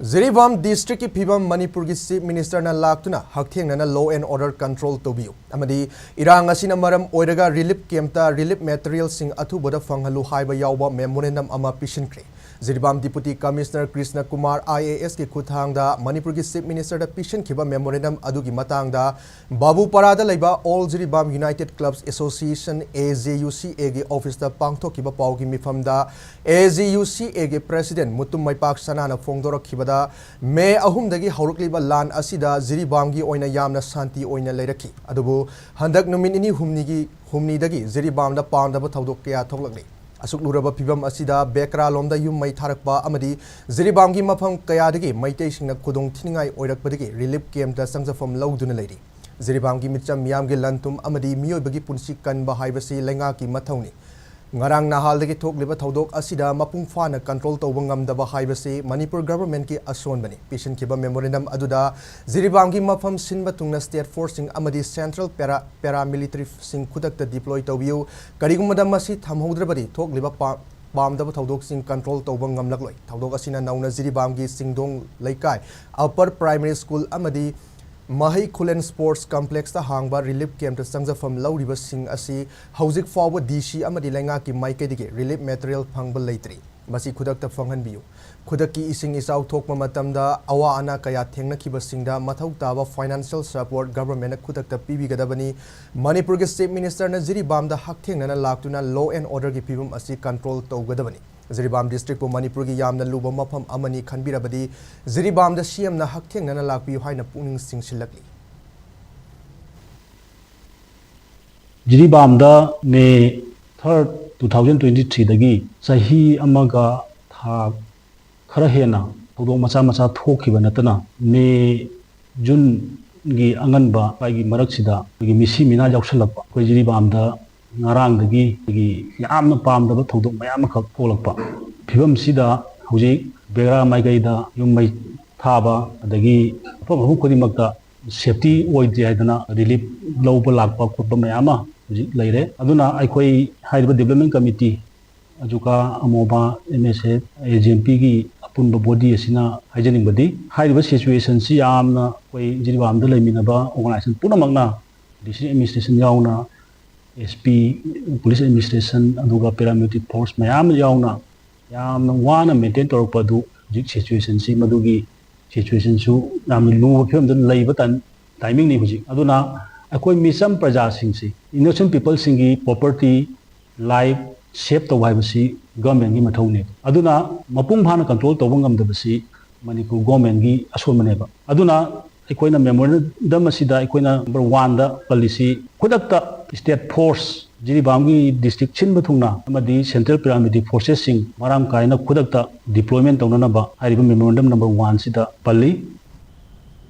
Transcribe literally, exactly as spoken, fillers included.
ꯖꯤꯔꯤꯕꯥꯝ ꯗꯤꯁꯇ꯭ꯔꯤꯛꯀꯤ ꯐꯤꯕꯝ ꯃꯅꯤꯄꯨꯔꯒꯤ ꯆꯤꯐ ꯃꯤꯅꯤꯁꯇꯔꯅ ꯂꯥꯛꯇꯨꯅ ꯍꯛꯊꯦꯡꯅꯅ law and order control ꯇꯧꯕꯤꯌꯨ ꯑꯃꯗꯤ ꯏꯔꯥꯡ ꯑꯁꯤꯅ ꯃꯔꯝ ꯑꯣꯏꯔꯒ ꯔꯤꯂꯤꯐ ꯀꯦꯝꯞꯇ ꯔꯤꯂꯤꯐ ꯃꯦꯇꯔꯤꯌꯦꯜꯁꯤꯡ ꯑꯊꯨꯕꯗ ꯐꯪꯍꯜꯂꯨ ꯍꯥꯏꯕ ꯌꯥꯎꯕ ꯃꯦꯃꯣꯔꯦꯟꯗꯝ ꯑꯃ ꯄꯤꯁꯤꯟꯈ꯭ꯔꯦ꯫ Jiribam deputy commissioner Krishna Kumar I A ꯑꯦꯁꯀꯤ ꯈꯨꯠꯊꯥꯡꯗ ꯃꯅꯤꯄꯨꯔꯒꯤ ꯆꯤꯐ ꯃꯤꯅꯤꯁꯇꯔꯗ ꯄꯤꯁꯤꯟꯈꯤꯕ ꯃꯦꯃꯣꯔꯦꯟꯗꯝ ꯑꯗꯨꯒꯤ ꯃꯇꯥꯡꯗ ꯕꯥꯕꯨꯄꯥꯔꯥꯗ ꯂꯩꯕ All Jiribam United Clubs Association, A J U C A ꯒꯤ ꯑꯣꯐꯤꯁꯇ ꯄꯥꯡꯊꯣꯛꯈꯤꯕ ꯄꯥꯎꯒꯤ ꯃꯤꯐꯝꯗ A J U C A ꯒꯤ ꯄ꯭ꯔꯦꯁꯤꯗꯦꯟꯠ ꯃꯨꯇꯨꯝ ꯃꯩꯄꯥꯛ ꯁꯅꯥꯅ ꯐꯣꯡꯗꯣꯔꯛꯈꯤꯕꯗ, ꯃꯦ ꯑꯍꯨꯝꯗꯒꯤ ꯍꯧꯔꯛꯂꯤꯕ ꯂꯥꯟ ꯑꯁꯤꯗ ꯖꯤꯔꯤꯕꯥꯝꯒꯤ ꯑꯣꯏꯅ ꯌꯥꯝꯅ ꯁꯥꯟꯇꯤ ꯑꯣꯏꯅ ꯂꯩꯔꯛꯈꯤ꯫ ꯑꯗꯨꯕꯨ ꯍꯟꯗꯛ ꯅꯨꯃꯤꯠ ꯅꯤꯅꯤ ꯍꯨꯝꯅꯤꯒꯤ, ꯍꯨꯝꯅꯤꯗꯒꯤ ꯖꯤꯔꯤꯕꯥꯝꯗ ꯄꯥꯝꯗꯕ ꯊꯧꯗꯣꯛ ꯀꯌꯥ ꯊꯣꯛꯂꯛꯂꯤ꯫ ꯑꯁꯨꯛ ꯂꯨꯔꯕ ꯐꯤꯕꯝ ꯑꯁꯤꯗ ꯕꯦꯀ꯭ꯔꯥ ꯂꯣꯝꯗ ꯌꯨꯝ ꯃꯩ ꯊꯥꯔꯛꯄ ꯑꯃꯗꯤ ꯖꯤꯔꯤꯕꯥꯝꯒꯤ ꯃꯐꯝ ꯀꯌꯥꯗꯒꯤ ꯃꯩꯇꯩꯁꯤꯡꯅ ꯈꯨꯗꯣꯡ ꯊꯤꯅꯤꯡꯉꯥꯏ ꯑꯣꯏꯔꯛꯄꯗꯒꯤ ꯔꯤꯂꯤꯐ ꯀꯦꯝꯞꯇ ꯆꯪꯖꯐꯝ ꯂꯧꯗꯨꯅ ꯂꯩꯔꯤ꯫ ꯖꯤꯔꯤꯕꯥꯝꯒꯤ ꯃꯤꯆꯝ ꯃꯤꯌꯥꯝꯒꯤ ꯂꯟ ꯊꯨꯝ ꯑꯃꯗꯤ ꯃꯤꯑꯣꯏꯕꯒꯤ ꯄꯨꯟꯁꯤ ꯀꯟꯕ ꯍꯥꯏꯕꯁꯤ ꯂꯩꯉꯥꯛꯀꯤ ꯃꯊꯧꯅꯤ꯫ ꯉꯔꯥꯡ ꯅꯍꯥꯜꯗꯒꯤ ꯊꯣꯛꯂꯤꯕ ꯊꯧꯗꯣꯛ ꯑꯁꯤꯗ ꯃꯄꯨꯡ ꯐꯥꯅ ꯀꯟꯇ꯭ꯔꯣꯜ ꯇꯧꯕ ꯉꯝꯗꯕ ꯍꯥꯏꯕꯁꯤ ꯃꯅꯤꯄꯨꯔ ꯒꯚꯔꯟꯃꯦꯟꯠꯀꯤ ꯑꯁꯣꯟꯕꯅꯤ꯫ ꯄꯤꯁꯤꯟꯈꯤꯕ ꯃꯦꯃꯣꯔꯦꯟꯗꯝ ꯑꯗꯨꯗ ꯖꯤꯔꯤꯕꯥꯝꯒꯤ ꯃꯐꯝ ꯁꯤꯟꯕ ꯊꯨꯡꯅ ꯁ꯭ꯇꯦꯠ ꯐꯣꯔꯁꯁꯤꯡ ꯑꯃꯗꯤ ꯁꯦꯟꯇ꯭ꯔꯦꯜ ꯄꯦꯔꯥ, ꯄꯦꯔꯥꯃꯤꯂꯤꯇꯔꯤꯁꯤꯡ ꯈꯨꯗꯛꯇ ꯗꯤꯄ꯭ꯂꯣꯏ ꯇꯧꯕꯤꯌꯨ, ꯀꯔꯤꯒꯨꯝꯕꯗ ꯃꯁꯤ ꯊꯝꯍꯧꯗ꯭ꯔꯕꯗꯤ ꯊꯣꯛꯂꯤꯕ ꯄꯥ-, ꯄꯥꯝꯗꯕ ꯊꯧꯗꯣꯛꯁꯤꯡ ꯀꯟꯇ꯭ꯔꯣꯜ ꯇꯧꯕ ꯉꯝꯂꯛꯂꯣꯏ꯫ ꯊꯧꯗꯣꯛ ꯑꯁꯤꯅ ꯅꯧꯅ ꯖꯤꯔꯤꯕꯥꯝꯒꯤ ꯆꯤꯡꯗꯣꯡ ꯂꯩꯀꯥꯏ, ꯑꯄꯔ ꯄ꯭ꯔꯥꯏꯃꯔꯤ ꯁ꯭ꯀꯨꯜ ꯑꯃꯗꯤ ꯃꯍꯩ ꯈꯨꯂꯦꯟ ꯁ꯭ꯄꯣꯔꯠꯁ ꯀꯝꯄ꯭ꯂꯦꯛꯁꯇ ꯍꯥꯡꯕ ꯔꯤꯂꯤꯐ ꯀꯦꯝꯞꯇ ꯆꯪꯖꯐꯝ ꯂꯧꯔꯤꯕꯁꯤꯡ ꯑꯁꯤ ꯍꯧꯖꯤꯛ ꯐꯥꯎꯕ ꯗꯤ ꯁꯤ ꯑꯃꯗꯤ ꯂꯩꯉꯥꯛꯀꯤ ꯃꯥꯏꯀꯩꯗꯒꯤ ꯔꯤꯂꯤꯐ ꯃꯦꯇꯔꯤꯌꯦꯜ ꯐꯪꯕ ꯂꯩꯇ꯭ꯔꯤ꯫ ꯃꯁꯤ ꯈꯨꯗꯛꯇ ꯐꯪꯍꯟꯕꯤꯌꯨ꯫ ꯈꯨꯗꯛꯀꯤ ꯏꯁꯤꯡ ꯏꯆꯥꯎ ꯊꯣꯛꯄ ꯃꯇꯝꯗ ꯑꯋꯥ ꯑꯅꯥ ꯀꯌꯥ ꯊꯦꯡꯅꯈꯤꯕꯁꯤꯡꯗ ꯃꯊꯧ ꯇꯥꯕ ꯐꯥꯏꯅꯥꯟꯁꯤꯌꯦꯜ ꯁꯄꯣꯔꯠ ꯒꯚꯔꯟꯃꯦꯟꯠꯅ ꯈꯨꯗꯛꯇ ꯄꯤꯕꯤꯒꯗꯕꯅꯤ꯫ ꯃꯅꯤꯄꯨꯔꯒꯤ ꯆꯤꯐ ꯃꯤꯅꯤꯁꯇꯔꯅ ꯖꯤꯔꯤꯕꯥꯝꯗ ꯍꯛꯊꯦꯡꯅꯅ ꯂꯥꯛꯇꯨꯅ law and orderꯒꯤ ꯐꯤꯕꯝ ꯑꯁꯤ ꯀꯟꯇ꯭ꯔꯣꯜ ꯇꯧꯒꯗꯕꯅꯤ꯫ ꯖꯤꯔꯤꯕꯥꯝ ꯗꯤꯁꯇ꯭ꯔꯤꯛꯄꯨ ꯃꯅꯤꯄꯨꯔꯒꯤ ꯌꯥꯝꯅ ꯂꯨꯕ ꯃꯐꯝ ꯑꯃꯅꯤ ꯈꯟꯕꯤꯔꯕꯗꯤ ꯖꯤꯔꯤꯕꯥꯝꯗ ꯁꯤ ꯑꯦꯝꯅ ꯍꯛꯊꯦꯡꯅꯅ ꯂꯥꯛꯄꯤꯌꯨ ꯍꯥꯏꯅ ꯄꯨꯛꯅꯤꯡ ꯆꯤꯡꯁꯤꯜꯂꯛꯂꯤ꯫ ꯖꯤꯔꯤꯕꯥꯝꯗ ꯃꯦ ꯊꯥꯔꯠ, ꯇꯨ ꯊꯥꯎꯖꯟ ꯇ꯭ꯋꯦꯟꯇꯤ ꯊ꯭ꯔꯤꯗꯒꯤ ꯆꯍꯤ ꯑꯃꯒ ꯊꯥ ꯈꯔ ꯍꯦꯟꯅ ꯊꯧꯗꯣꯛ ꯃꯆꯥ ꯃꯆꯥ ꯊꯣꯛꯈꯤꯕ ꯅꯠꯇꯅ ꯃꯦ, ꯖꯨꯟꯒꯤ ꯑꯉꯟꯕ ꯁ꯭ꯋꯥꯏꯒꯤ ꯃꯔꯛꯁꯤꯗ ꯑꯩꯈꯣꯏꯒꯤ ꯃꯤꯁꯤ ꯃꯤꯅꯥ ꯌꯥꯎꯁꯜꯂꯛꯄ, ꯑꯩꯈꯣꯏ ꯖꯤꯔꯤꯕꯥꯝꯗ ꯉꯔꯥꯡꯗꯒꯤ ꯑꯩꯈꯣꯏꯒꯤ ꯌꯥꯝꯅ ꯄꯥꯝꯗꯕ ꯊꯧꯗꯣꯛ ꯃꯌꯥꯝ ꯑꯃꯈꯛ ꯊꯣꯛꯂꯛꯄ꯫ ꯐꯤꯕꯝꯁꯤꯗ ꯍꯧꯖꯤꯛ ꯕꯦꯔꯥ ꯃꯥꯏꯀꯩꯗ ꯌꯨꯝ ꯃꯩ ꯊꯥꯕ, ꯑꯗꯒꯤ ꯃꯐꯝ ꯃꯐꯝ ꯈꯨꯗꯤꯡꯃꯛꯇ ꯁꯦꯐꯇꯤ ꯑꯣꯏꯗꯦ ꯍꯥꯏꯗꯅ ꯔꯤꯂꯤꯐ ꯂꯧꯕ ꯂꯥꯛꯄ ꯈꯣꯠꯄ ꯃꯌꯥꯝ ꯑꯃ ꯍꯧꯖꯤꯛ ꯂꯩꯔꯦ꯫ ꯑꯗꯨꯅ ꯑꯩꯈꯣꯏ ꯍꯥꯏꯔꯤꯕ ꯗꯤꯕ꯭ꯂꯞꯃꯦꯟ ꯀꯃꯤꯇꯤ ꯑꯖꯨꯀꯥ, ꯑꯃꯣꯕꯥ, M S F, A G M ꯄꯤꯒꯤ ꯑꯄꯨꯟꯕ ꯕꯣꯗꯤ ꯑꯁꯤꯅ ꯍꯥꯏꯖꯅꯤꯡꯕꯗꯤ, ꯍꯥꯏꯔꯤꯕ ꯁꯤꯆꯨꯋꯦꯁꯟꯁꯤ ꯌꯥꯝꯅ ꯑꯩꯈꯣꯏ ꯖꯤꯔꯤꯕꯥꯝꯗ ꯂꯩꯃꯤꯟꯅꯕ ꯑꯣꯔꯒꯅꯥꯏꯖꯦꯁꯟ ꯄꯨꯝꯅꯃꯛꯅ, ꯗꯤꯁꯇ꯭ꯔꯤꯛ ꯑꯦꯗꯃꯤꯅꯤꯁꯇ꯭ꯔꯦꯁꯟ ꯌꯥꯎꯅ, ꯑꯦꯁ ꯄꯤ, ꯄꯨꯂꯤꯁ ꯑꯦꯗꯃꯤꯅꯤꯁꯇ꯭ꯔꯦꯁꯟ, ꯑꯗꯨꯒ ꯄꯦꯔꯥꯃꯤꯂꯤꯇꯔꯤ ꯐꯣꯔꯁ ꯃꯌꯥꯝ ꯌꯥꯎꯅ ꯌꯥꯝꯅ ꯋꯥꯅ ꯃꯦꯟꯇꯦꯟ ꯇꯧꯔꯛꯄ ꯑꯗꯨ ꯍꯧꯖꯤꯛ ꯁꯤꯆꯨꯋꯦꯁꯟꯁꯤ, ꯃꯗꯨꯒꯤ ꯁꯤꯆꯨꯋꯦꯁꯟꯁꯨ ꯌꯥꯝꯅ ꯂꯨꯕ ꯐꯤꯕꯝꯗ ꯂꯩꯕ ꯇꯥꯏꯝ-, ꯇꯥꯏꯃꯤꯡꯅꯤ ꯍꯧꯖꯤꯛ꯫ ꯑꯗꯨꯅ ꯑꯩꯈꯣꯏ ꯃꯤꯆꯝ ꯄ꯭ꯔꯖꯥꯁꯤꯡꯁꯤ, ꯏꯅꯣꯁꯦꯟ ꯄꯤꯄꯜꯁꯤꯡꯒꯤ ꯄ꯭ꯔꯣꯄꯔꯇꯤ, ꯂꯥꯏꯐ ꯁꯦꯞ ꯇꯧꯕ ꯍꯥꯏꯕꯁꯤ ꯒꯚꯔꯟꯃꯦꯟꯒꯤ ꯃꯊꯧꯅꯦꯕ꯫ ꯑꯗꯨꯅ ꯃꯄꯨꯡ ꯐꯥꯅ ꯀꯟꯇ꯭ꯔꯣꯜ ꯇꯧꯕ ꯉꯝꯗꯕꯁꯤ ꯃꯅꯤꯄꯨꯔ ꯒꯣꯔꯃꯦꯟꯒꯤ ꯑꯁꯣꯟꯕꯅꯦꯕ꯫ ꯑꯗꯨꯅ ꯑꯩꯈꯣꯏꯅ ꯃꯦꯃꯣꯔꯦꯟꯗꯝ ꯑꯁꯤꯗ ꯑꯩꯈꯣꯏꯅ ꯅꯝꯕꯔ ꯋꯥꯟꯗ ꯄꯜꯂꯤꯁꯤ, ꯈꯨꯗꯛꯇ ꯁ꯭ꯇꯦꯠ ꯐꯣꯔꯁ, ꯖꯤꯔꯤꯕꯥꯝꯒꯤ ꯗꯤꯁꯇ꯭ꯔꯤꯛ ꯁꯤꯟꯕ ꯊꯨꯡꯅ ꯑꯃꯗꯤ ꯁꯦꯟꯇ꯭ꯔꯦꯜ ꯄꯦꯔꯥꯃꯤꯂꯤꯇꯔꯤ ꯐꯣꯔꯁꯦꯁꯁꯤꯡ ꯃꯔꯥꯡ ꯀꯥꯏꯅ ꯈꯨꯗꯛꯇ ꯗꯤꯄ꯭ꯂꯣꯏꯃꯦꯟ ꯇꯧꯅꯅꯕ ꯍꯥꯏꯔꯤꯕ ꯃꯦꯃꯣꯔꯦꯟꯗꯝ ꯅꯝꯕꯔ ꯋꯥꯟꯁꯤꯗ ꯄꯜꯂꯤ꯫